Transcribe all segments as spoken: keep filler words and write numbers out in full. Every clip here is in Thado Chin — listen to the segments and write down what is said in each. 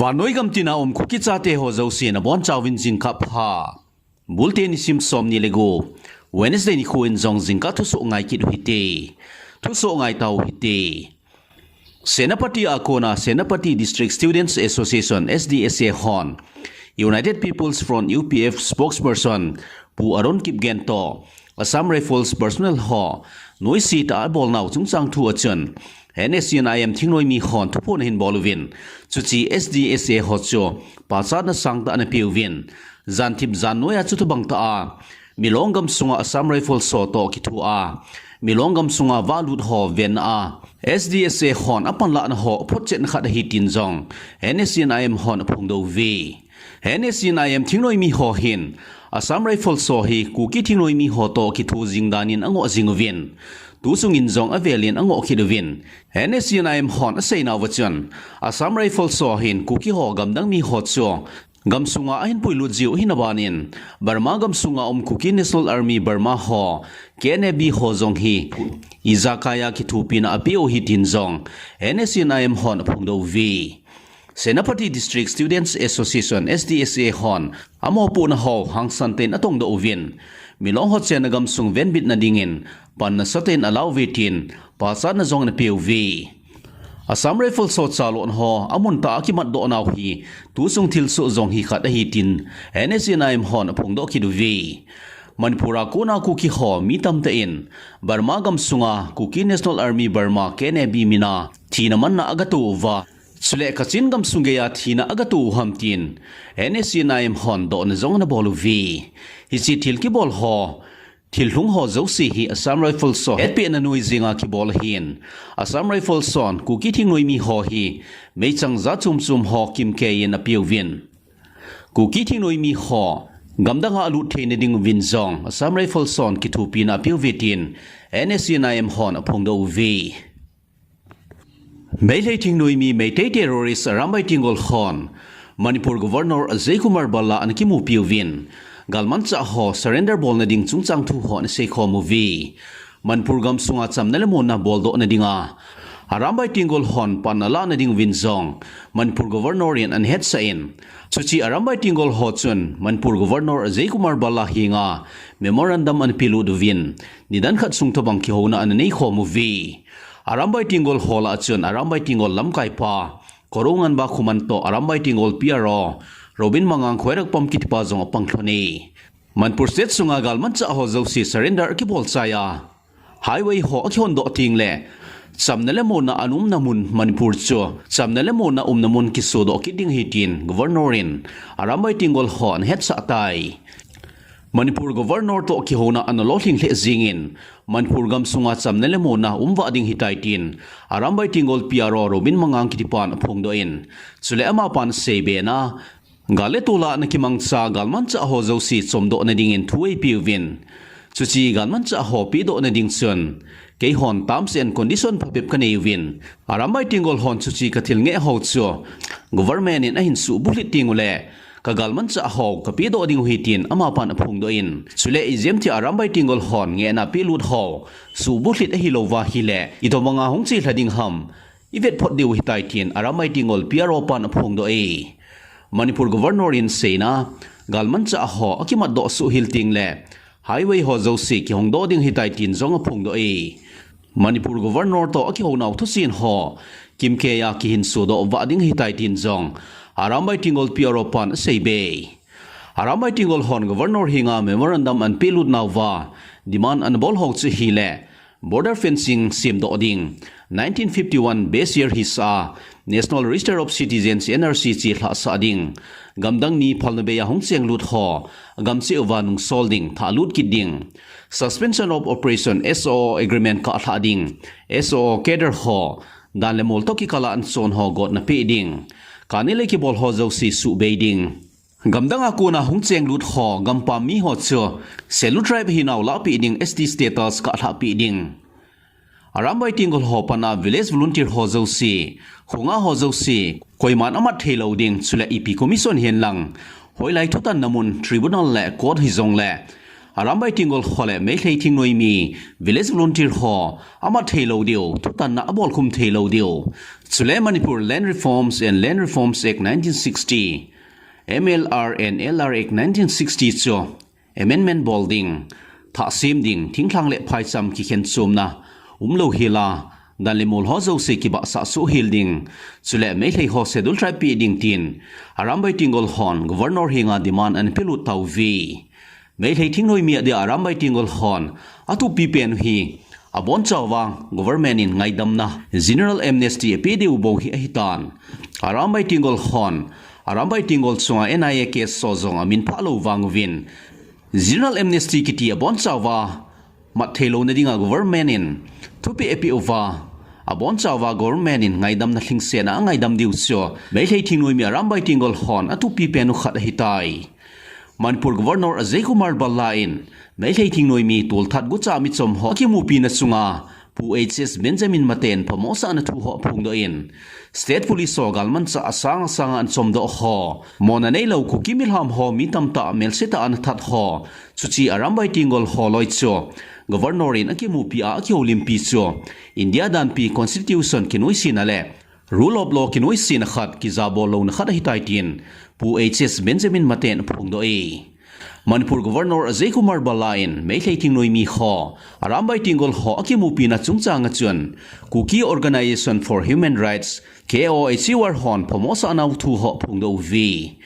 Vannoi gamtina um Kuki chate ho jouse nabonchauvin jingkah pha. Bulte nisim som ni le gup, Wednesday nikho in jong jingkah thusoh ngai kit u hite. Thusoh ngai tau hite. Senapati a kona Senapati District Students Association, S D S A hon United People's Front, U P F spokesperson Pu Aaron Kipgen toh Assam Rifles personnel ho noise tah a abolnau chungchang thu a chun, N S C N I M thingnoimi hon thuphon ahin bol uvin, chuche S D S A ho chu pachatna sangtah ana peuvin, janthip jan noiya chu thubang tah a Milong gamsunga Assam Rifles ho toh kithoa, Milong gamsunga valut ho venna a S D S A hon apanlahna ho aphotchetna khat ahi tin jong N S C N I M hon aphongdoh uve. N S C N I M thingnoimi ho hin Assam Rifles ho hi Kuki thingnoimi ho toh kitho jing danin angoh jing uvin, tu sungin jong avelin angoh kit uvin, N S C N I M hon aseinauva chun, Assam Rifles ho hin Kuki ho gamdang mi ho chu gamsunga ahin puilut jiu ahina banin, Burma gamsunga um Kuki National Army Burma ho, K N A B ho jong hi ijakaiya kithopina apeu ahi tin jong N S C N I M hon aphongdoh uve. Senapati District Students Association, S D S A hon amopohna ho hangsan tah in atongdoh uvin, Milong ho chenna gamsung venbitna dingin pan nasatah in alau uve tin pachatna jong ana peuve. Assam Rifles ho chalon ho amun tah a akimatdohnau hi tu sung thilsoh jong hi khat ahi tin N S C N I M hon aphongdoh kit uve. Manipur a kona Kuki ho mi tamtah in Burma gamsunga Kuki National Army Burma, K N A B mina thina manna agatoh uva, chule Kachin gamsung geiya thina agatoh u ham tin N S C N I M hon dohna jong ana bol uve. Hiche thil kibol ho, thil lhung ho jouse hi Assam Rifles ho hetpehna noi jenga kibol ahin, Assam Rifles hon Kuki thingnoimi ho hi meichang jat chom chom ho kimkeiyin apeuvin, Kuki thingnoimi ho gamdanga alut theina dinguvin jong Assam Rifles hon kithopina apeuve tin N S C N I M hon aphongdoh uve. Meitei thingnoimi Meitei terrorist Arambai Tenggol hon Manipur Governor Ajay Kumar Bhalla ana kimupi uvin, galmanchah ho surrender bolna ding chungchang thu ho ana seikhom uve. Manipur gamsunga chamna le muonna boldohna dinga Arambai Tenggol hon pan alahna dinguvin jong Manipur Governor in ana hetsah in, chuche Arambai Tenggol ho chun Manipur Governor Ajay Kumar Bhalla henga memorandum ana pelut uvin, nidan khat sung tobang kihouna ana neikhom uve. Arambai Tenggol ho lah a chun Arambai Tenggol lamkaipa Korounganba Khuman toh Arambai Tenggol P R O Robin Mangang Khoirakpam kitipa jong apang lhon e. Manipur State sunga galmanchah ho jouse surrender akibol chaiya, highway ho akihondoh tengle chamna le muonna ana umna mun Manipur chu chamna le muonna umna mun kisodoh kit ding ahi tin Governor in Arambai Tenggol ho ana hetsah tai. Manipur Governor toh kihouna ana lolhing lheh jengin, Manipur gamsunga chamna le muonna umvah ding ahitai tin Arambai Tenggol P R O Robin Mangang kitipan aphongdoh in, chule amapan aseibe na, gal le tol a ana kimangcha galmanchah ho jouse chomdohna dingin thu eipeuvin, chuche galmanchah ho pedohna ding chun keihon terms and condition phabep kanei uvin, Arambai Tenggol hon chuche kathil ngeh ho chu government in ahin suhbulhit tengule kagalmanchah ho kapedoh ding ahi tin amapan aphongdoh in, chule ijemtia Arambai Tenggol hon ngehna pelut ho suhbulhit ahilouva ahile itobanga hung chelha ding ham, ivetphot diu ahitai tin Arambai Tenggol P R O pan aphongdoh e. Manipur Governor in aseina, galmanchah ho akimatdoh suhhel tengle highway ho jouse kihongdoh ding ahitai tin jong aphongdoh e. Manipur Governor toh akihounau thusen ho kimkeiya kihinsodoh vah ding ahitai tin jong Arambai Tenggol P R O pan aseibe. Arambai Tenggol hon Governor henga memorandum ana pelutnauva demand ana bol ho chu ahile border fencing semdoh ding, nineteen fifty-one base year hisah a National Register of Citizens, N R C, chelhahsah ding, gamdang mi phalna beiya hung chenglut ho gamcheh uva nungsol ding, thahlut kit ding, Suspension of Operation, S O O agreement kahlhah ding, S O O cadre ho dan le mol toh kikala anchon ho gotna peh ding, kani le kibol ho jouse suhbei ding, gamdanga kona hung chenglut ho gampam mi ho chu Scheduled Tribe ahinau lahpeh ding, S T status kahlhahpeh ding, Arambai Tenggol ho pana village volunteer ho jouse, khonga ho jouse koiman amat theilou ding, chule ipi commission hihen lang, hoilai thutanna mun tribunal le court hijongle Arambai Tenggol ho le Meitei thingnoimi village volunteer ho amat thei lou diu, thutanna abolkhum thei lou diu. Chule Manipur Land Reforms and Land Reforms Act nineteen sixty, M L R and L R Act nineteen sixty chu amendment bol ding, thah sem ding, thinglhang le phaicham kikhen chomna umlou hela, dan le mol ho jouse kibahsah soh hel ding, chule Meitei ho Scheduled Tribe pe ding tin Arambai Tenggol hon Governor henga demand ana pelut tauve. Meitei thingnoimi adia Arambai Tenggol hon atupi pen u hi abonchauva government in ngaidamna general amnesty ape diu bou hi ahitan. Arambai Tenggol hon Arambai Tenggol chunga N I A case ho jong amin phah lou vang uvin, general amnesty kiti abonchauva mat thei louna dinga government in thupeh ape uva, abonchauva government in ngaidamna lhingsetna angaidam diu chu Meitei thingnoimi Arambai Tenggol hon atupi pen u khat ahitai. Manipur Governor Ajay Kumar Bhalla in Meitei thingnoimi tolthat gucha michom ho akimupina chunga Pu H S Benjamin Mate in phamosahna thu ho aphongdoh in, State Police ho galmanchah asang asanga ana chomdoh ho, mona neilou Kuki milham ho mi tamtah melsetah a ana that ho, chuche Arambai Tenggol ho loi chu Governor in akimupi a akihoulimpi chu India danpi Constitution kinoisena le Rule of Law kinoisena khat kijabol louna khat ahitai tin Pu H S Benjamin Mate in aphongdoh e. Manipur Governor Ajay Kumar Bhalla in Meitei thingnoimi ho Arambai Tenggol ho akimupina chungchanga chun Kuki Organisation for Human Rights, K O H U R hon phamosahnau thu ho aphongdoh uve.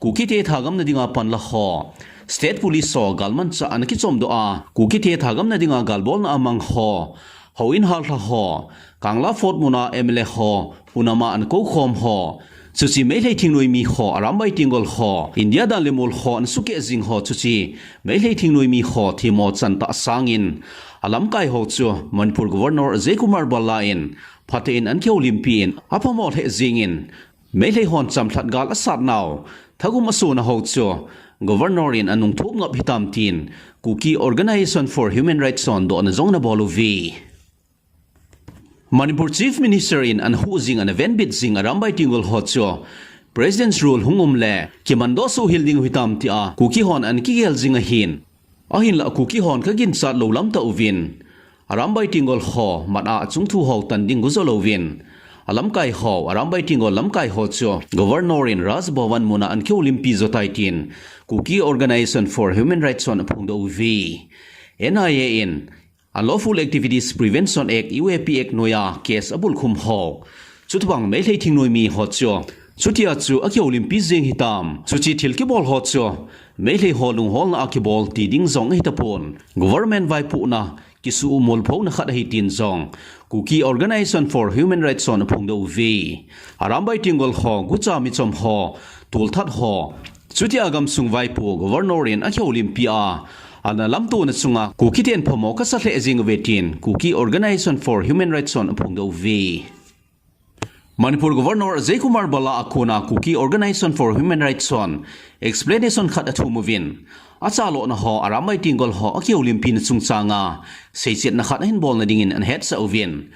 Kukite thagamna dinga panla ho, State Police ho galmanchah ana kichomdoh a, Kukite thagamna dinga galbolna amang ho, houin haltha ho, Kangla Fort muna M L A ho, unama ana koukhom ho, chuche Meitei thingnoimi ho, Arambai Tenggol ho, India dan le mol ho ana sukeh jing ho, chuche Meitei thingnoimi ho themmo chantah sangin alamkai ho chu Manipur Governor Ajay Kumar Bhalla in phatein ana kihoulimpi in aphamo lheh jingin, Meitei hon chamlhat gal asatnau thagum asona ho chu Governor in anungthop ngap hitam tin Kuki Organisation for Human Rights hon dohna jong ana bol uve. Manipur Chief Minister in ana huh jing, ana venbit jing Arambai Tenggol ho chu President's Rule hung um le kimandoh soh hel ding u hitam tia Kuki hon ana kigel jing ahin, ahinla Kuki hon kaginchat lou lam tah uvin, Arambai Tenggol ho mat a achung thu ho tan ding gujo louvin, alamkai ho, Arambai Tenggol lamkai ho chu Governor in Raj Bhavan muna ana kihoulimpi jotai tin Kuki Organisation for Human Rights hon aphongdoh uve. N I A in Unlawful Activities Prevention Act, U A P Act noiya case abulkhum ho, chutobang Meitei thingnoimi ho chu chutia chu akihoulimpi jing hitam, chuche thil kibol ho chu Meitei ho lungholna a kibol ti ding jong ahitapon, government vaipohna kisuhmolphona khat ahi tin jong Kuki Organisation for Human Rights hon aphongdoh uve. Arambai Tenggol ho gucha michom ho, tolthat ho, chutia gamsung vaipo Governor in akihoulimpi a, ana lamtona chunga Kukiten phamo kasa lheh jing uve tin Kuki Organisation for Human Rights hon aphongdoh uve. Manipur Governor Ajay Kumar Bhalla a kona Kuki Organisation for Human Rights hon explanation khat athum uvin, achalohna ho Arambai Tenggol ho akihoulimpina chungchanga seichetna khat ahin bolna dingin ana hetsah uvin,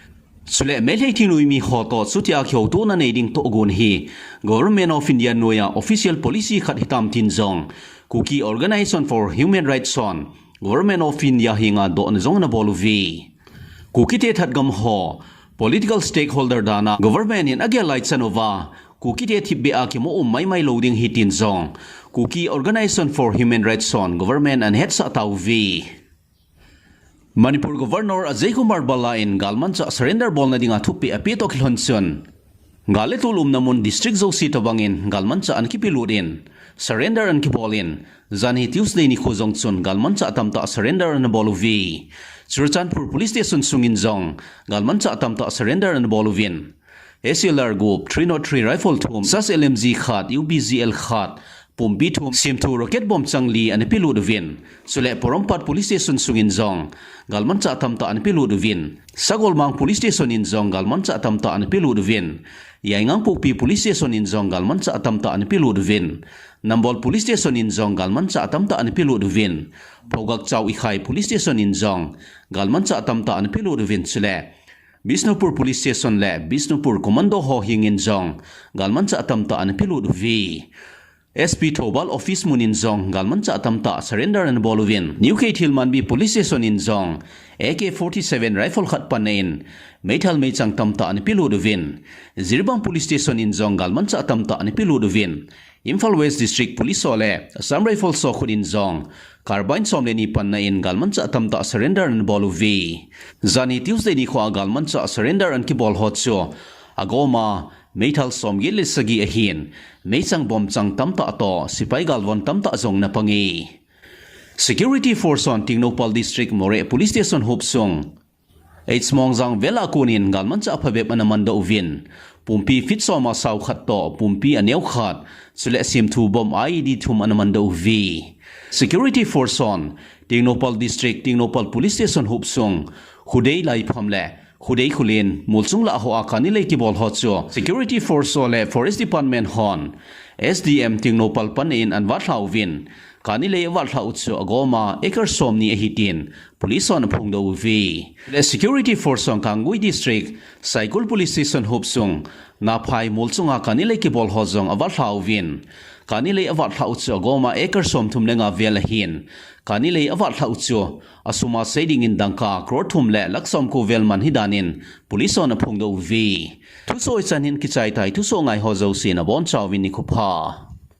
chule Meitei thingnoimi ho toh chutia kihoutona nei ding tohgon hi Government of India noiya official policy khat hitam tin jong Kuki Organisation for Human Rights hon Government of India henga dohna jong ana bol uve. Kukite thatgam ho political stakeholder dana government in agel lai chan uva, Kukite thipbeh a kimo um maimai lou ding ahi tin jong Kuki Organisation for Human Rights hon government ana hetsah tauve. Manipur Governor Ajay Kumar Bhalla in galmanchah surrender bolna dinga thupeh apeh toh kilhon chun, gal le tol umna mun district jouse tobangin galmanchah ana kipelut in, surrender ana kibol in, janhi Tuesday nikho jong chun galmanchah tamtah surrender ana bol uve. Churachandpur Police Station sungin jong galmanchah tamtah surrender ana bol uvin, S L R gup, three nought three rifle thum, sas L M G khat, U B Z L khat, pumpi thum, semthu rocket bomb chang li ana pelut uvin, chule Porompat Police Station sungin jong galmanchah tamtah ana pelut uvin, Sagolmang Police Station in jong galmanchah tamtah ana pelut uvin, Yaingangpokpi Police Station in jong galmanchah tamtah ana pelut uvin, Nambol Police Station in jong galmanchah tamtah ana pelut uvin, Phougakchao Ikhai Police Station in jong galmanchah tamtah ana pelut uvin, chule Bishnupur Police Station le Bishnupur Commando ho hengin jong galmanchah tamtah ana pelut uve. S P Thoubal office mun in jong galmanchah tamtah surrender ana bol uvin, New Keithelmanbi police station in jong A K forty-seven rifle khat panna in meithal meichang tamtah ana pelut uvin, Jiribam police station in jong galmanchah tamtah ana pelut uvin, Imphal West District Police ho le Assam Rifles ho khut in jong carbine som le ni panna in galmanchah tamtah surrender ana bol uve. Janhi Tuesday nikho a galmanchah surrender ana kibol ho chu agoma meithal som get le sagi ahin, meichang bomchang tamtah toh sepai galvon tamtah jong ana pang e. Security Force hon Tengnoupal District Moreh Police Station hopsung H Mongjang vel a kon in galmanchah phabep ana mandoh uvin, pumpi feet som a sao khat toh pumpi aneo khat, chule semthu bomb I E D thum ana mandoh uve. Security Force hon Tengnoupal District, Tengnoupal Police Station hopsung Khudei Laipham le Khudei Khullen molchung lah hoa kani lei kibol ho chu Security Force ho le Forest Department hon S D M Tengnoupal panna in ana vatlhah uvin, kani lei avatlhah u chu agoma acre somni ahi tin police hon aphongdoh uve. Le Security Force hon Kangpokpi District Saikul Police Station hopsung Naphai molchunga kani lei kibol ho jong avatlhah uvin, kani lei avatlhah u chu agoma acre somthum le nga vel ahin, kani lei avatlhah u chu asum a seiding in dangka crore thum le lakh somko vel man ahi danin police hon aphongdoh uve. Thusoh hichan hin kichai tai, thusoh ngai ho jouse nabonchauvin nikho pha.